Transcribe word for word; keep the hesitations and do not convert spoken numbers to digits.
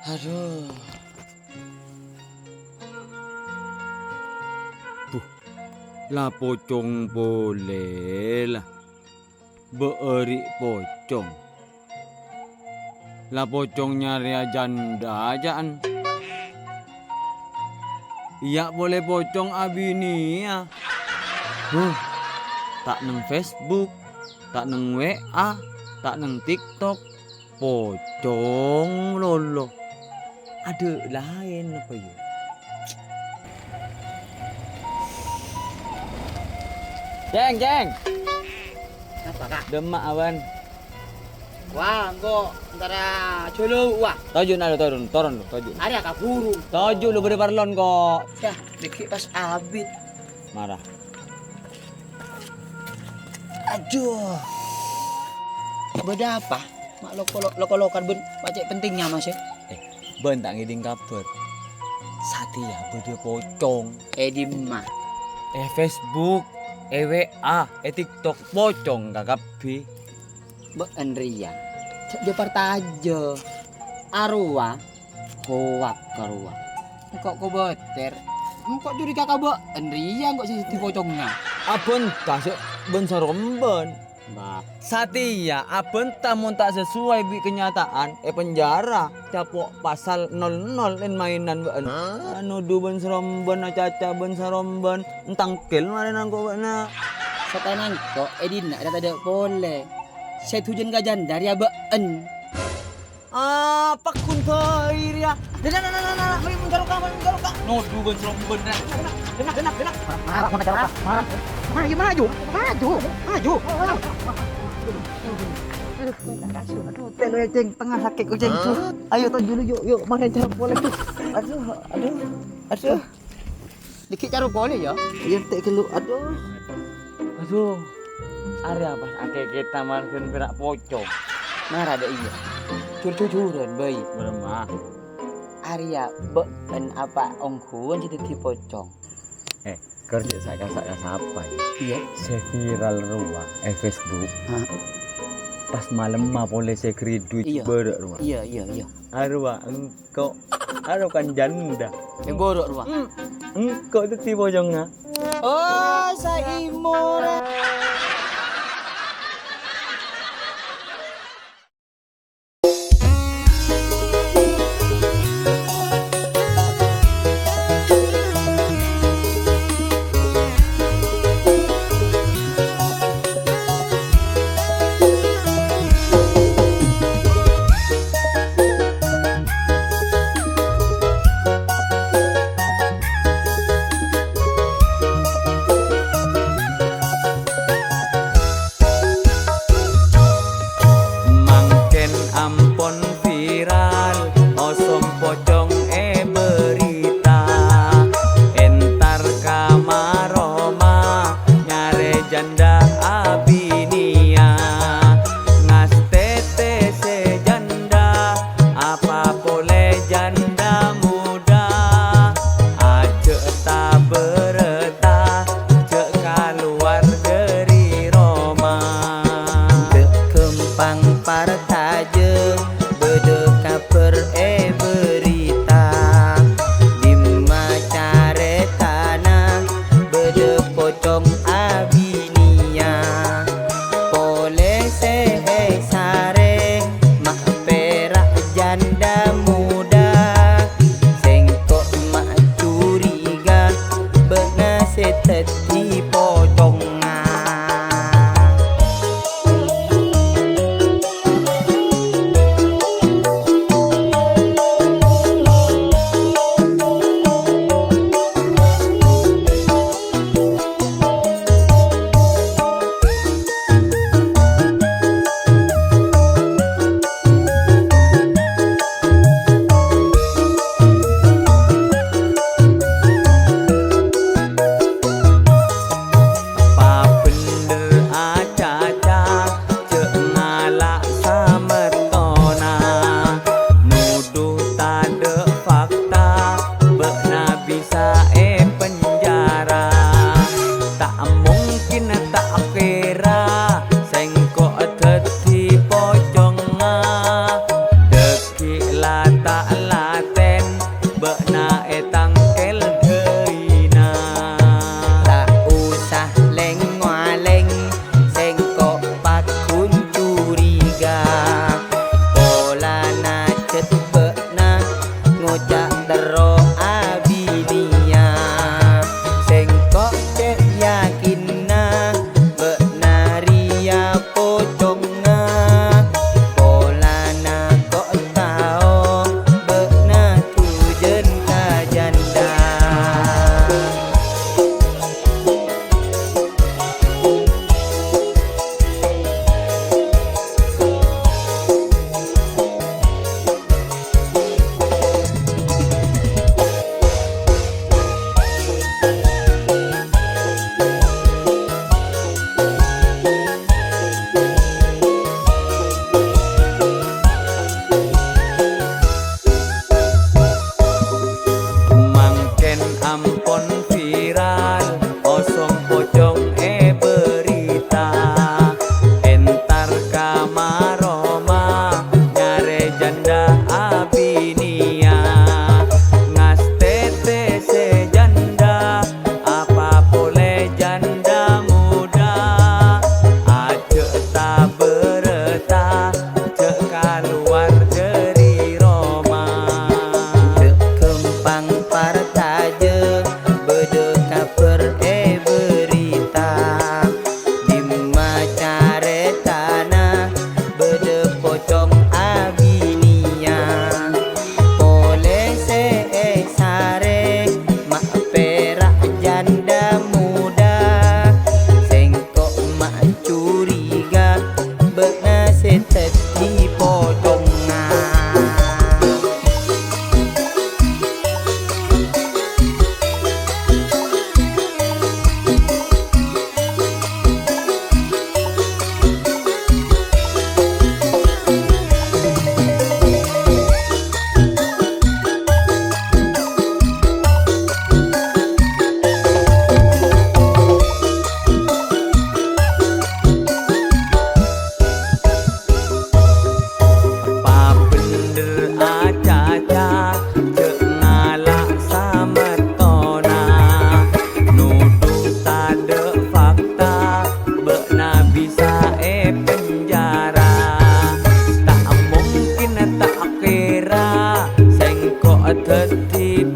Adhu. Buh, la pocong polè, la. Bâ'âri' pocong. La pocong nyarèya jhândhâ, ca'na. Iyâ polè pocong abinèya. Huh, ta' neng Facebook, ta' neng W A, ta' neng TikTok. Pocong lolo. Adâ' laèn apa, yâ? Cèng, Cèng. Apa, Kak? Dâmma' abâ'na. Wah, engko' entara jhâlâ, wah. Toju' na, lu, toron, toron, lu, toju'. Arèya kabhuru. Toju' lu, bâdâ parlon, kok. Yâ, dâgghi' pas abit. Mara. Adhu. Bâdâ apa? Ma' loko-, loko-lokan bân ma' cè' pentingnga, Mas, è? Eh, bân ta' ngèdhing kabhâr. Satèya bâdâ pocong. È dimma? È Facebook, è W A, è TikTok, pocong kakabbhi. Bâ'na rèya, jhâ' jhâ' partajâ. Arowa, hoak ka rowa. Engko' kobâtèr, engko' curiga ka bâ'na rèya engko' sè dhâddhi pocongnga. Abânta sè bân-sarombân. Bah. Satèya abânta mon ta' sesuai bi' kenyataan, è penjara, capo' pasal nol nol en-maènan bâ'na. Hah? Nodhu bân-sarombân, acaca bân-sarombân, entangkel marèna engko' bâ'na. Satèya engko' è dinna' tadâ' polè. Sè dhujân ka jhândhâ rèya bâ'na. Ah, pagghun bhâi rèya. Dâ', dâ', dâ', dâ', dâ', dâ', mari mon jhâroka, mari mon jhâroka. Nodhu bân-sarombân, dâ'. Dâ', dâ', dâ', dâ'. Marah, mon jhâroka, marah. Maju, maju, maju, maju. Aduh, tèlo, Cèng, tengnga sakè', Cèng. Hah? Ayo, toju' lu, yu', yu', mangkèn jhârop polè. Aduh, aduh, aduh. Dâgghi' caro polè, yâ. Iyâ, ente' ghâllu. Aduh. Aduh. Arèya pas akèkèta marghân pèra' pocong. Mara dâ' iyâ. Jur-jujuran bhâi. Bârâmma? Arèya bâ'na apa ongghuwân sè dâgghi' pocong? Eh, kerja sa-, sa-, sapa, yâ? Iyâ. Sè viral rowa è Facebook. Hah? Pas malemma polè sè ghâridhu. Iyâ. Bârâ' rowa. Iyâ, iyâ, iyâ. Arowa, Ko', aro kan jhândhâ. Sè buru rowa. Hmm, engko' dhâddhi pocongnga. Oh, saimor. Mangkèn ampon viral, osom pocong è berita. Entar ka ma-roma, nyarè jhândhâ abinèya. Ngastètè sè jhândhâ, apa polè jhândhâ muda. Ajâ' ta-bârâta, jhâ' kalowar dâri roma. Jhâ' ghâmpang parcajâ, Adhâddhi